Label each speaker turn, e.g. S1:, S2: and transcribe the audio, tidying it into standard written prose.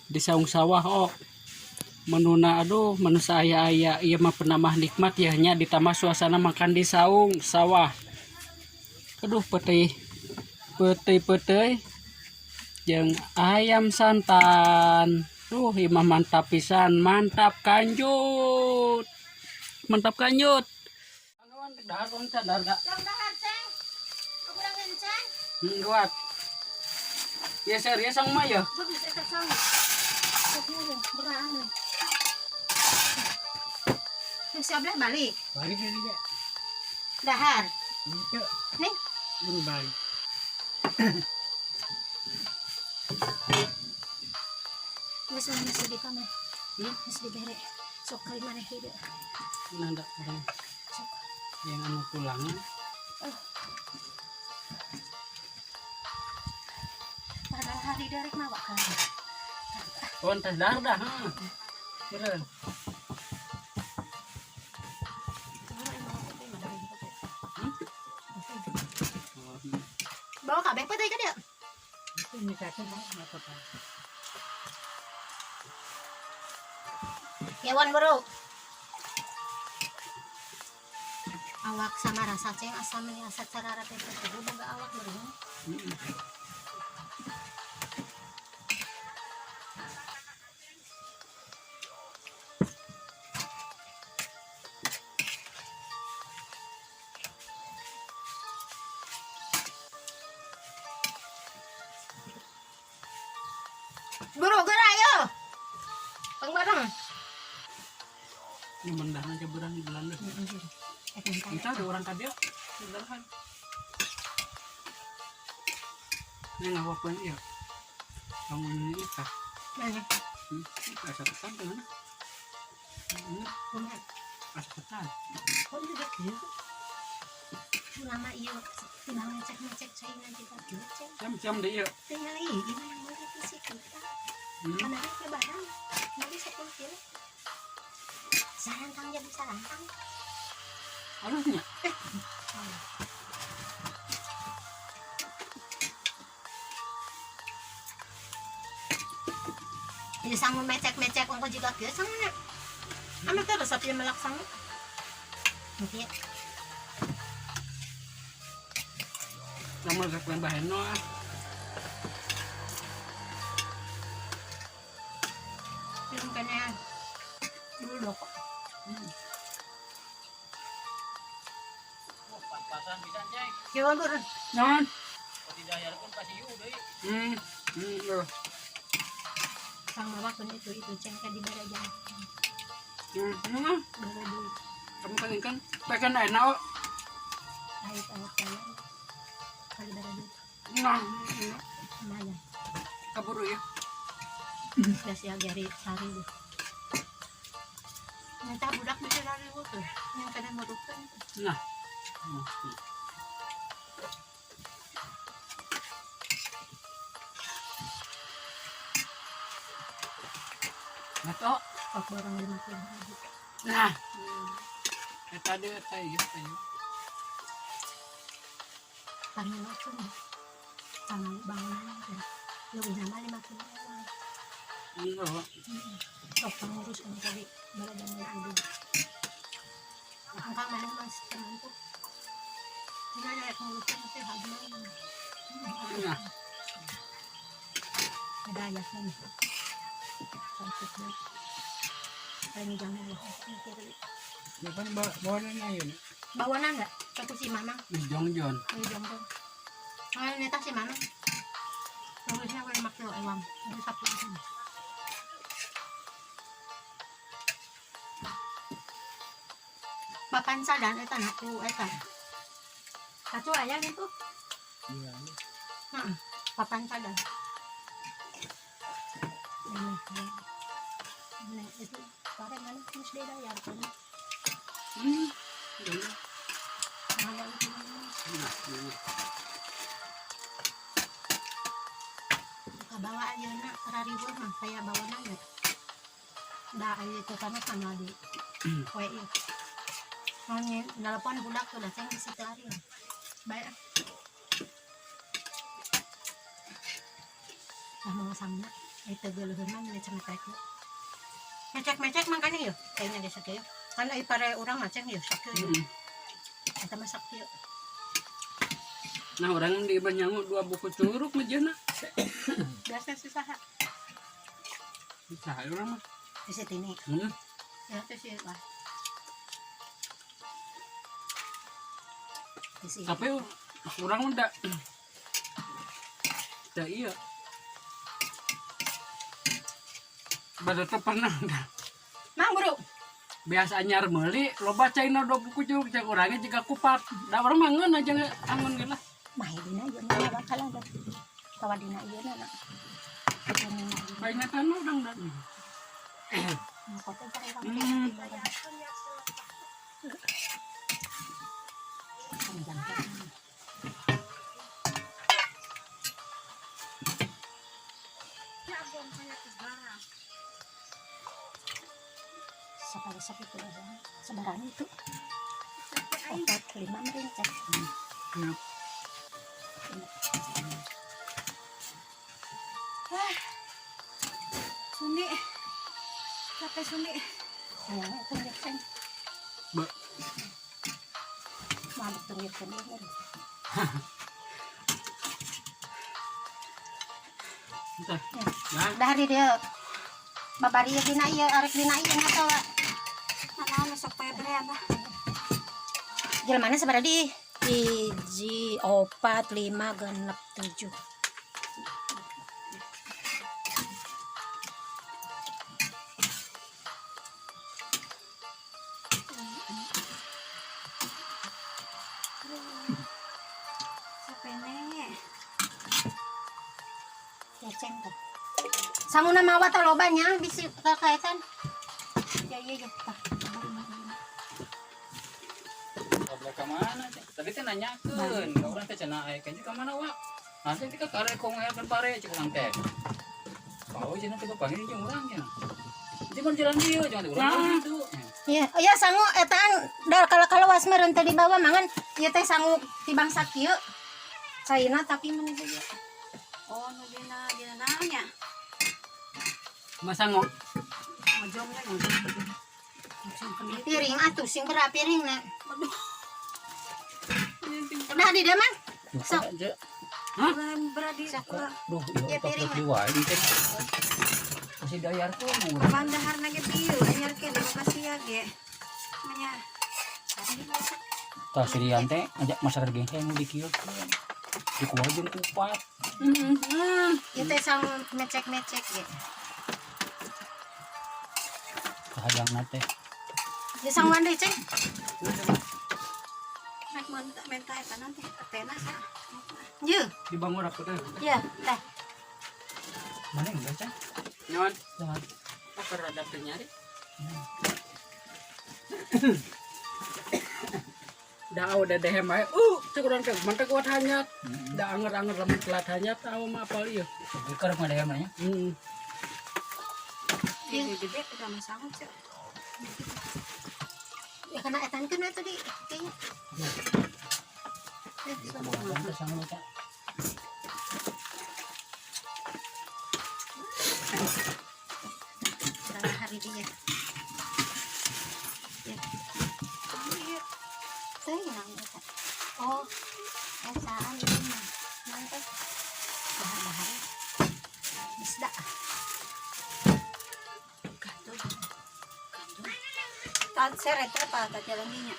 S1: Di saung sawah oh. Menuna aduh menu saaya-aya ieu mah penambah nikmat ya nya ditambah suasana makan di saung sawah. Aduh peuteuy peuteuy-peuteuy jeung ayam santan. Duh ieu mah mantap pisan, mantap kanjut. Mantap kanjut. Dahar dahar dak.
S2: Dahar ceng. Kurang enceng.
S1: Kuat. Ya serius sang mah ya.
S2: Bagus eta sang. Berang. Siap balik.
S1: Balik ini ya.
S2: Dahar.
S1: Itu.
S2: Nih.
S1: Buru balik.
S2: Geus mah geus di kana. Geus dibere. Sok kali maneh hideung.
S1: Nah, ndak kurang.
S2: Sok.
S1: Yang anu tulangnya.
S2: Padahal hari dari mawa kan.
S1: Oh, entah dahar dah. Ha. Beureun.
S2: Bawa kabeh peuteuy ka dieu.
S1: Itu nyikakeun apa?
S2: Hewan bro. Awak sama rasa ceng asa meni asa carara teh teh boga awak bro. Bro geura ayo. Pang bareng.
S1: Ini mendahna aja berang di Belanda. Kita ada orang kadia, beneran. Ini ngawakeun ieu. Bangun ini kah?
S2: Mana?
S1: Asa petan ke mana?
S2: Kumaha?
S1: Asa petan.
S2: Kok juga kieu? Lama ieu timbang ngecek-ngecek caina juga kieu ceng.
S1: Jam-jam deh ieu.
S2: Tinggal ieu gimana mau revisi kita. Kemarin lebaran beli 10 kilo. Sarantang jadi sarantang.
S1: Halusnya.
S2: Jadi sangu mecek-mecek ongko juga kieu sangunya. Ame teh resep ieu melak sangu. Oke.
S1: Nama rek bahen no ah.
S2: Yung kanya dulu kok.
S3: Pas-pasan pisan, Ceng.
S2: Kieu beureun.
S1: Naon?
S3: Kalau didayar pun pasti yuk deui.
S1: Loh.
S2: Sang mama kun itu ceng ka dibere jang. Bere duit.
S1: Kamu kan ikan, pekan enak oh.
S2: Ait-ait kaya. Kali bere duit.
S1: Nah,
S2: Lumayan.
S1: kaburu ya.
S2: Udah siap jari sari deh. Nyata budak bisa lari tuh. Yang kena merukan.
S1: Nah. Nah, toh.
S2: Kok barang 50.000.
S1: Nah. Eta deui eta ieu eta ieu.
S2: Panggil tuh. Tangan bangunan kan. Lebih nama 50 orang.
S1: Enggak.
S2: Sok pengurus yang tadi berada di udah. Angka mana mas temanku? Ini ada yang ngurusnya pasti hagman.
S1: Nah,
S2: Ada ayahnya nih. Sakit banget. Paling jangan lah. Mikir.
S1: ya kan bawa nanya yun.
S2: Bawa nggak? Aku si Mamang.
S1: Jong jon.
S2: Ayo jongkong. Kalau neta si Mamang. Ngurusnya aku 5 kilo ewang. Ini 1 di sini. Papan sadan eta nak ku eta. Kacu aya gitu.
S1: Iya.
S2: Heeh. Papan sadan. Ini, ini, itu pare mana terus dia bayar kan.
S1: Jong.
S2: Mana itu?
S1: Nah, ini.
S2: Kabawa aja nak rariweuh mah saya bawa nanya. Da aja itu karena sama di kue ieu. Mau nelpon budak tuh datang di situ hari. Baik. Lah mau sama. Itu geuleuheun mah mecek-mecek. Mecek-mecek makanya yeuh, kayaknya geus sakieu. Kan ai pare urang mah ceng yeuh sakieu.
S1: Mm.
S2: Eta mah sakieu.
S1: Nah, orang di Banyangu dua buku curug mejana.
S2: Biasa susah.
S1: Saha urang mah.
S2: Di sini.
S1: Hmm.
S2: Ya itu sih lah. Di sini.
S1: Tapi urang mah da da iya. Bada teh pernah da.
S2: Mang bro.
S1: Biasa anyar meuli loba caina dua buku curug cek urangnya jika kupat. Da urang mah ngeun aja angon ge lah.
S2: Mah dina ieu na bakal ada. Tawa dina ieu na.
S1: Paingatan mah urang da. Hmm.
S2: Sabar itu sebaran itu. Opat lima merincak.
S1: Ya.
S4: Suni. Capek Suni.
S2: Ya, itu biasa.
S1: Ba
S2: Mabuk tuh biasa.
S1: Entah. Nah,
S2: Dari dia babari dina ieu arek dina ieu ngatawa.
S4: Mana masuk pebrean lah.
S2: Jelmana sabaraha di? Hiji, opat, lima, genep, tujuh.
S4: Capek nih.
S2: Ya ceng teh. Sanguna mawa teh loba nya bisi kakaetan. Ya iya ya tah.
S3: Goblok ka mana? Cek? Tadi teh nanyakeun, ka urang teh cenah aya kenji ka mana wa? Nanti teh ka kare kong ngayakeun pare cek urang teh. Kau cenah teh panggil jeung urang cenah. Jeung mun jalan dieu jangan urang
S1: Nah.
S3: gitu.
S2: Iya, oh ya sangu etaan dal kalau kalau was meureun teh dibawa mangan ieu teh sangu ti bangsa kieu. Caina tapi mun ieu.
S4: Oh, nu dina dina naonnya?
S1: Masango.
S4: Ngojong lah, ngojong. Ngojong kena.
S2: Piring atuh sing berat piringna. Nah di dia mang. Sok.
S1: Hah?
S4: Ulah beradi. Ulah.
S3: Duh,
S2: Ya,
S3: ieu
S2: piring,
S3: goblok di wae teh. Masih dayarkeun urang.
S4: Bandahar nage bieu, anyar ke demokrasi ya ge. Manya.
S3: Tah si Rian teh ngajak masyarakat geng nu dikieukeun. Dikuah jeung kupat.
S1: Hmm. Hmm.
S2: Ieu teh sangu mecek-mecek ge.
S3: Kahayangna teh.
S2: Ieu sanguan deui ceng.
S4: Mek menta menta eta nanti tena sa.
S2: Ye,
S1: Dibangun aku teh.
S2: ye, teh.
S3: Mana yang baca?
S1: Nyawan.
S3: Jangan.
S1: Apa rada teu nyari? Da udah dehem bae. Cek urang teh mantep kuat hanyat. Da anger-anger lamun telat hanyat tahu mah apal ieu.
S3: Bikar mah dayam nanya.
S1: Heeh.
S4: Gede-gede udah masangut cek.
S2: Ya kana etan keun we tadi kayaknya. Eh, sok.
S3: Kuah teh sangu teh.
S2: Salah hari dia. Ya. Teh yang eta. Oh, esaan ini mah. Naon teh? Bahar-bahar. Bisda.
S4: Gaduh. Gaduh. Tad seret apa tad jalan dinya.